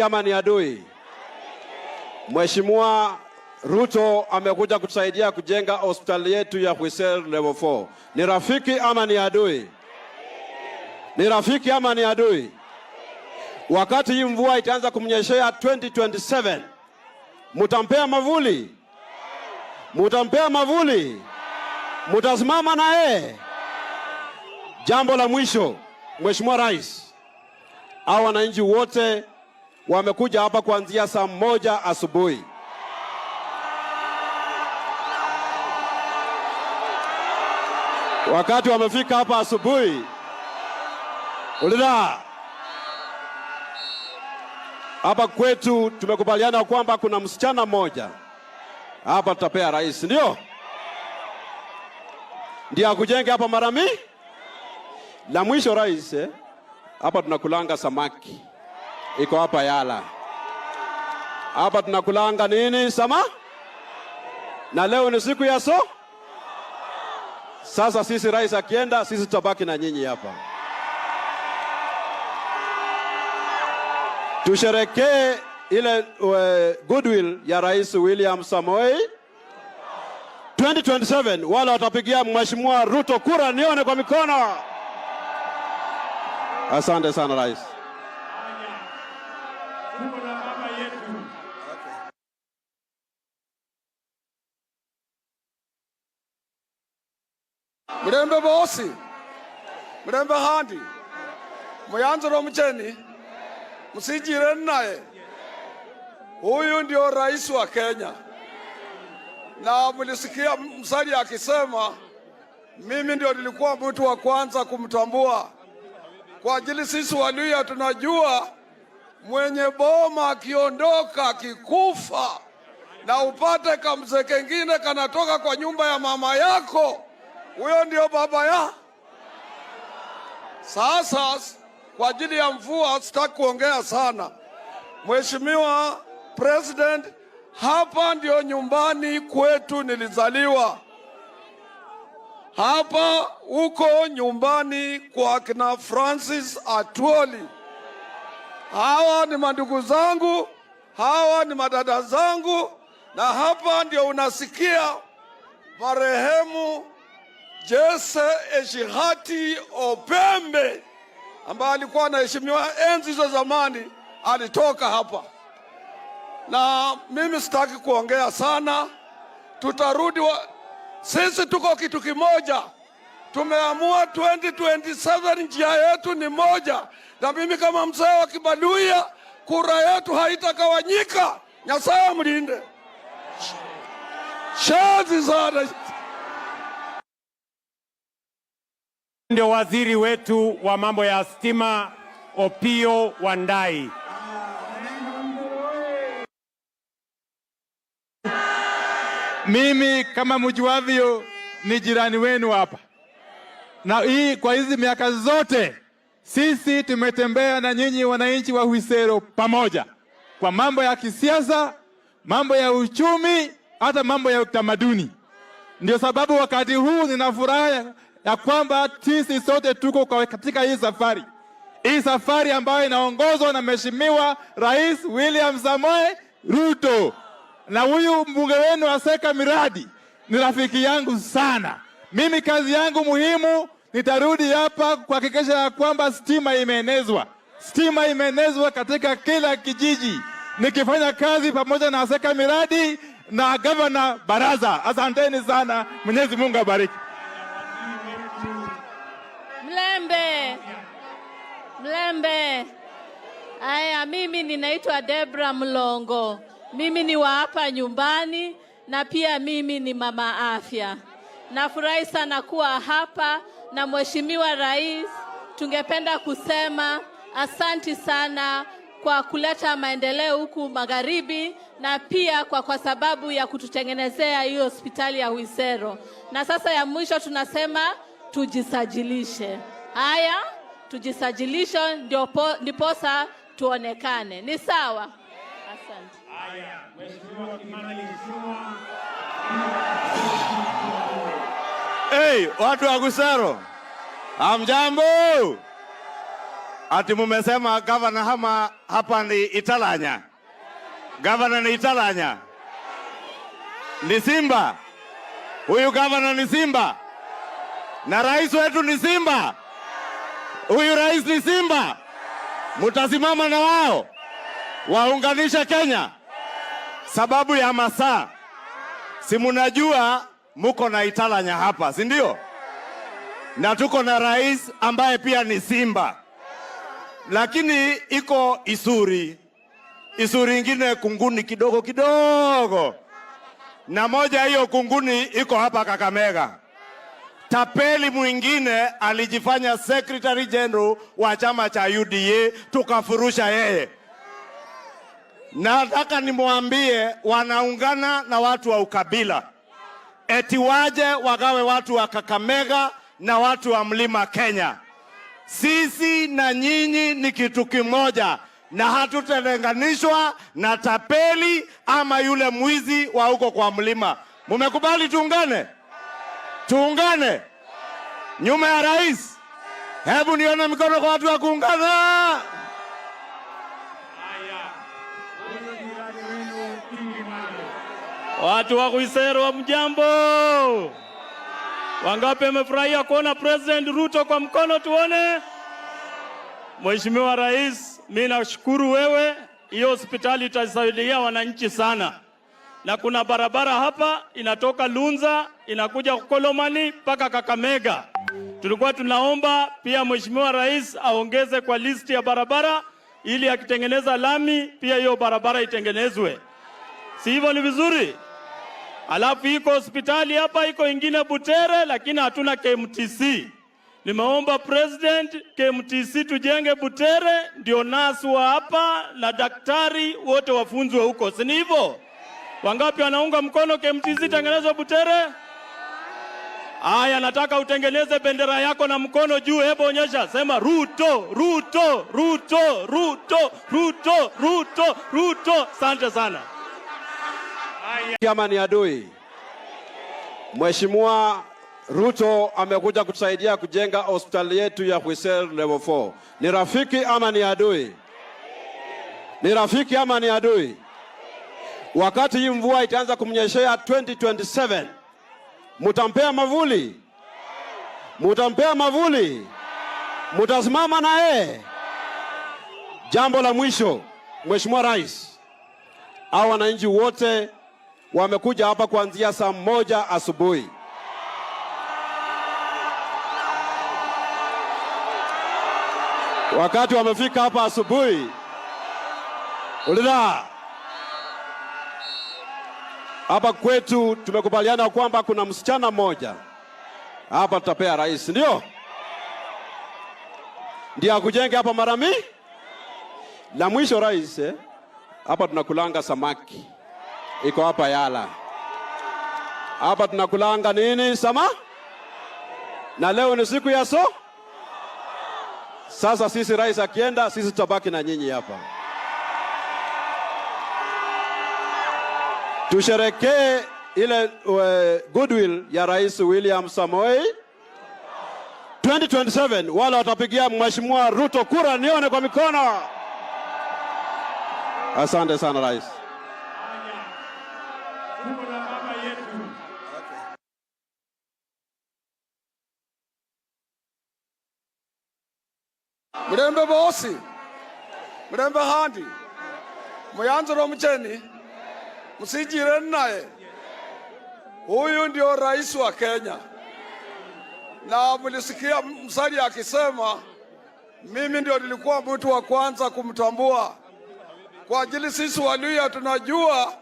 Ama ni adui? Mheshimiwa Ruto amekuja kutusaidia kujenga hospitali yetu ya Khwisero level 4. Ni rafiki ama ni adui? Ni rafiki ama ni adui? Wakati hii mvua itaanza kumnyeshea 2027, mutampea mavuli? Mutampea mavuli? Mutasimama na yeye? Jambo la mwisho, Mheshimiwa Rais, hao wananchi wote wamekuja hapa kuanzia saa 1 asubuhi. Wakati wamefika hapa asubuhi, ulira hapa kwetu tumekubaliana kwamba kuna msichana mmoja hapa tutapea rais, ndio? Ndio akujenge hapa mara mi. La mwisho rais, hapa tunakulanga samaki. Iko hapa Yala. Hapa tunakulanga nini? Sama? Na leo ni siku ya so? Sasa sisi rais akienda, sisi tutabaki na nyinyi hapa. Tusherekee ile goodwill ya Rais William Samoei. 2027 wale watapigia Mheshimiwa Ruto kura, nione kwa mikono. Asante sana Rais. Mulembe bosi, mulembe handi, muyanzire omucheni, musijire naye. Huyu ndio rais wa Kenya. Na mlisikia Musalia akisema mimi ndio nilikuwa mtu wa kwanza kumtambua. Kwa ajili sisi Waluhya tunajua mwenye boma akiondoka akikufa na upate kamzee kengine kanatoka kwa nyumba ya mama yako, huyo ndio baba ya. Sasa kwa ajili ya mvua sitaki kuongea sana. Mheshimiwa President, hapa ndio nyumbani kwetu nilizaliwa. Hapa uko nyumbani kwa kina Francis Atwoli. Hawa ni mandugu zangu, hawa ni madada zangu, na hapa ndio unasikia marehemu Jesse Eshihati Opembe ambaye alikuwa anaheshimiwa enzi za zamani, alitoka hapa. Na mimi sitaki kuongea sana, tutarudi sisi tuko kitu kimoja. Tumeamua 2027 njia yetu ni moja. Na mimi kama mzee wa Kibaluhya, kura yetu haitakawanyika. Nyasaye amlinde. Shazi sana. Ndio waziri wetu wa mambo ya stima Opiyo Wandayi. Mimi kama mjuavyo ni jirani wenu hapa. Na hii kwa hizi miaka zote sisi tumetembea na nyinyi wananchi wa Khwisero pamoja kwa mambo ya kisiasa, mambo ya uchumi, hata mambo ya utamaduni. Ndio sababu wakati huu nina furaha ya kwamba sisi sote tuko katika hii safari. Hii safari ambayo inaongozwa na Mheshimiwa Rais William Samoei Ruto. Na huyu mbunge wenu Aseka Miradi ni rafiki yangu sana. Mimi kazi yangu muhimu nitarudi hapa kuhakikisha ya kwamba stima imeenezwa. Stima imeenezwa katika kila kijiji. Nikifanya kazi pamoja na Aseka Miradi na Governor Baraza. Asanteni sana. Mwenyezi Mungu abariki. Mlembe. Mlembe. Aya, mimi ninaitwa Debra Mlongo. Mimi ni wa hapa nyumbani na pia mimi ni mama afya. Nafurahi sana kuwa hapa na Mheshimiwa Rais. Tungependa kusema asanti sana kwa kuleta maendeleo huku magharibi na pia kwa sababu ya kututengenezea hiyo hospitali ya Khwisero. Na sasa ya mwisho tunasema tujisajilishe. Haya, tujisajilishe ndiposa tuonekane. Ni sawa? Asante. Haya, Mheshimiwa Kimani Ichung'wah. Hey, watu wa Khwisero. Hamjambo? Ati mumesema gavana hama hapa ni Italanya. Gavana ni Italanya. Ni Simba. Huyu gavana ni Simba. Na rais wetu ni Simba. Huyu rais ni Simba. Mutasimama na wao waunganisha Kenya sababu ya masaa. Si munajua muko na Italanya hapa, si ndio? Na tuko na rais ambaye pia ni Simba, lakini iko Isuri, Isuri ingine kunguni kidogo kidogo, na moja hiyo kunguni iko hapa Kakamega. Tapeli mwingine alijifanya secretary general wa chama cha UDA, tukafurusha yeye. Nataka nimwambie wanaungana na watu wa ukabila, eti waje wagawe watu wa Kakamega na watu wa mlima Kenya. Sisi na nyinyi ni kitu kimoja, na hatutatenganishwa na tapeli ama yule mwizi wa huko kwa mlima. Mumekubali tuungane? Tuungane nyuma ya rais. Hebu nione mikono kwa watu wa kuungana. Watu wa Khwisero, mjambo? Wangapi wamefurahia kuona President Ruto kwa mkono tuone? Mheshimiwa Rais, mimi nashukuru wewe, hiyo hospitali itasaidia wananchi sana, na kuna barabara hapa inatoka Lunza inakuja Kolomani mpaka Kakamega. Tulikuwa tunaomba pia Mheshimiwa Rais aongeze kwa listi ya barabara ili akitengeneza lami pia hiyo barabara itengenezwe, si hivyo? Ni vizuri. Alafu iko hospitali hapa, iko ingine Butere, lakini hatuna KMTC. Nimeomba President KMTC tujenge Butere, ndio nasi wa hapa na daktari wote wafunzwe huko, si ni hivyo? Wangapi wanaunga mkono KMTC tengenezwe Butere? Aya, nataka utengeneze bendera yako na mkono juu, hebu onyesha, sema Ruto, Ruto, Ruto, Ruto, Ruto, Ruto, Ruto. Asante sana. Ama ni adui? Mheshimiwa Ruto amekuja kutusaidia kujenga hospitali yetu ya Khwisero level 4. Ni rafiki ama ni adui? Ni rafiki ama ni adui? Wakati hii mvua itaanza kumnyeshea 2027, mutampea mavuli? Mutampea mavuli? Mutasimama na yeye? Jambo la mwisho, Mheshimiwa Rais, hao wananchi wote wamekuja hapa kuanzia saa 1 asubuhi. Wakati wamefika hapa asubuhi, ulira hapa kwetu tumekubaliana kwamba kuna msichana mmoja hapa tutapea rais, ndio ndio akujenge hapa marami. La mwisho rais, hapa tunakulanga samaki iko hapa Yala, hapa tunakulanga nini sama, na leo ni siku ya so. Sasa sisi rais akienda, sisi tutabaki na nyinyi hapa, tusherekee ile goodwill ya Rais William Samoei 2027. Wale watapigia Mheshimiwa Ruto kura, nione kwa mikono. Asante sana rais. Mulembe bosi, mulembe handi, muyanzire omucheni, musijire naye. Huyu ndio rais wa Kenya, na mlisikia Musalia akisema mimi ndio nilikuwa mtu wa kwanza kumtambua. Kwa ajili sisi Waluhya tunajua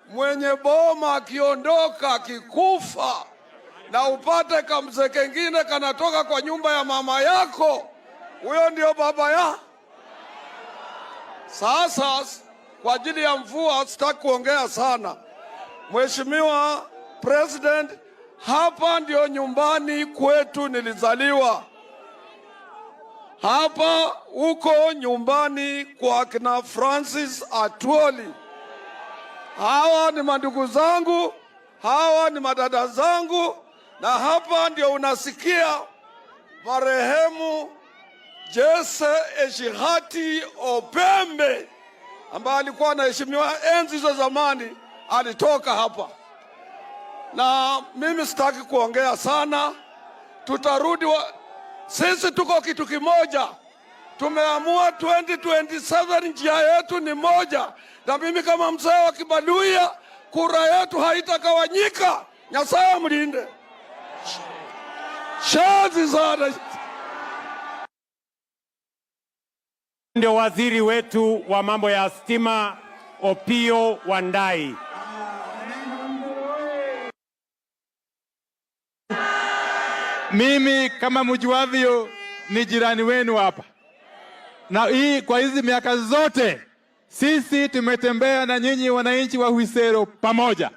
mwenye boma akiondoka akikufa na upate kamzee kengine kanatoka kwa nyumba ya mama yako, huyo ndio baba ya. Sasa kwa ajili ya mvua sitaki kuongea sana. Mheshimiwa President, hapa ndio nyumbani kwetu nilizaliwa. Hapa uko nyumbani kwa kina Francis Atwoli. Hawa ni mandugu zangu, hawa ni madada zangu, na hapa ndio unasikia marehemu Jesse Eshihati Opembe ambaye alikuwa anaheshimiwa enzi za zamani alitoka hapa. Na mimi sitaki kuongea sana, tutarudi sisi tuko kitu kimoja. Tumeamua 2027 njia yetu ni moja, na mimi kama mzee wa Kibaluya, kura yetu haitakawanyika. Nyasaye amlinde. Shazi sana. Ndio waziri wetu wa mambo ya stima Opiyo Wandayi. Mimi kama mjuavyo ni jirani wenu hapa, na hii kwa hizi miaka zote sisi tumetembea na nyinyi wananchi wa Huisero pamoja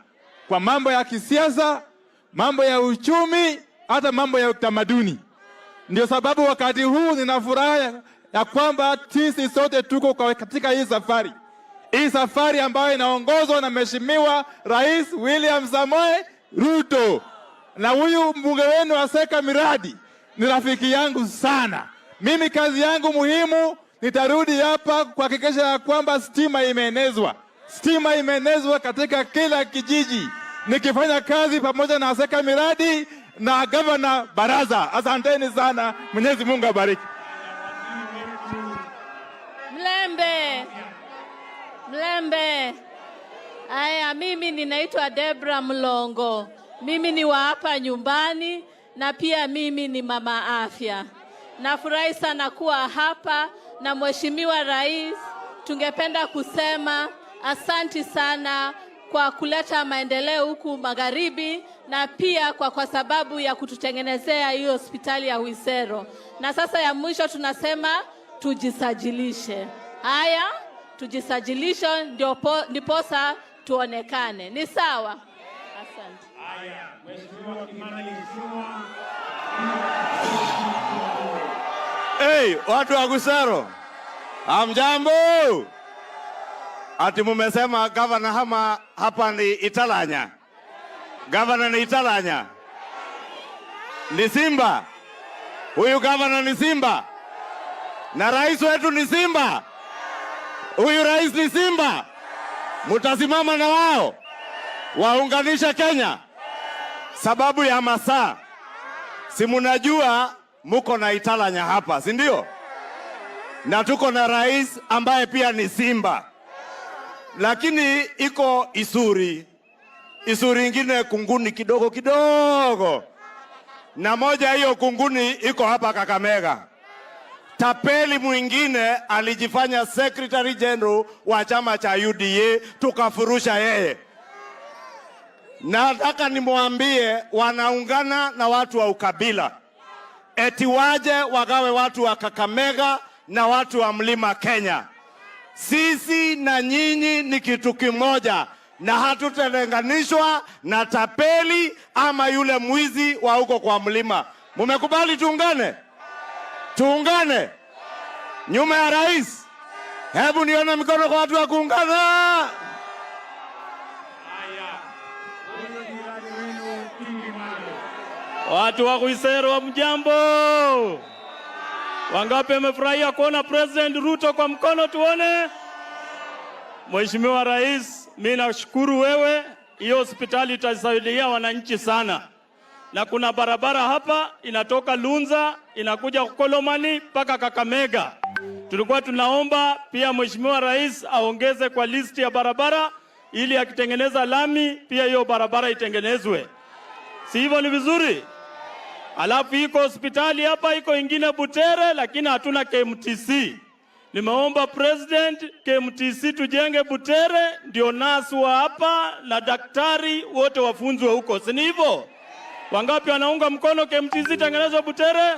kwa mambo ya kisiasa, mambo ya uchumi, hata mambo ya utamaduni. Ndio sababu wakati huu nina furaha ya kwamba sisi sote tuko katika hii safari, hii safari ambayo inaongozwa na Mheshimiwa Rais William Samoei Ruto. Na huyu mbunge wenu Aseka Miradi ni rafiki yangu sana. Mimi kazi yangu muhimu, nitarudi hapa kuhakikisha ya kwamba stima imeenezwa, stima imeenezwa katika kila kijiji, nikifanya kazi pamoja na Aseka Miradi na Gavana Baraza. Asanteni sana, Mwenyezi Mungu abariki. Mlembe, Mlembe. Aya, mimi ninaitwa Debra Mlongo. Mimi ni wa hapa nyumbani na pia mimi ni mama afya. Nafurahi sana kuwa hapa na Mheshimiwa Rais. Tungependa kusema asanti sana kwa kuleta maendeleo huku magharibi na pia kwa sababu ya kututengenezea hiyo hospitali ya Huisero. Na sasa ya mwisho tunasema tujisajilishe. Haya, tujisajilishe ndiposa tuonekane. Ni sawa? Asante. Haya, Mheshimiwa Kimani Ichung'wah. Hey, watu wa Khwisero, hamjambo? Ati mumesema gavana hama hapa ni Italanya. Gavana ni Italanya. Ni Simba. Huyu gavana ni Simba. Na rais wetu ni Simba. Huyu rais ni Simba. Mutasimama na wao waunganishe Kenya sababu ya masaa. Si munajua muko na Italanya hapa, si ndio? Na tuko na rais ambaye pia ni Simba, lakini iko Isuri, Isuri ingine kunguni kidogo kidogo, na moja hiyo kunguni iko hapa Kakamega. Tapeli mwingine alijifanya Secretary General wa chama cha UDA, tukafurusha yeye. Nataka nimwambie wanaungana na watu wa ukabila, eti waje wagawe watu wa Kakamega na watu wa Mlima Kenya. Sisi na nyinyi ni kitu kimoja, na hatutatenganishwa na tapeli ama yule mwizi wa huko kwa mlima. Mumekubali tuungane? Tuungane nyuma ya rais. Hebu nione mikono kwa watu wa kuungana. Watu wa Khwisero mjambo? Wangapi wamefurahia kuona President Ruto kwa mkono tuone? Mheshimiwa Rais, mimi nashukuru wewe, hiyo hospitali itasaidia wananchi sana. Na kuna barabara hapa inatoka Lunza inakuja Kolomani mpaka Kakamega. Tulikuwa tunaomba pia Mheshimiwa Rais aongeze kwa listi ya barabara ili akitengeneza lami pia hiyo barabara itengenezwe. Si hivyo ni vizuri? Alafu iko hospitali hapa, iko ingine Butere, lakini hatuna KMTC. Nimeomba President KMTC tujenge Butere, ndio nasi wa hapa na daktari wote wafunzwe huko, si ni hivyo? Wangapi wanaunga mkono KMTC tengenezwe Butere?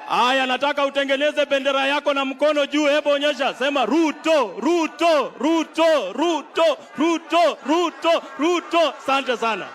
Aya, nataka utengeneze bendera yako na mkono juu, hebu onyesha, sema Ruto, Ruto, Ruto, Ruto, Ruto, Ruto, Ruto. Asante sana.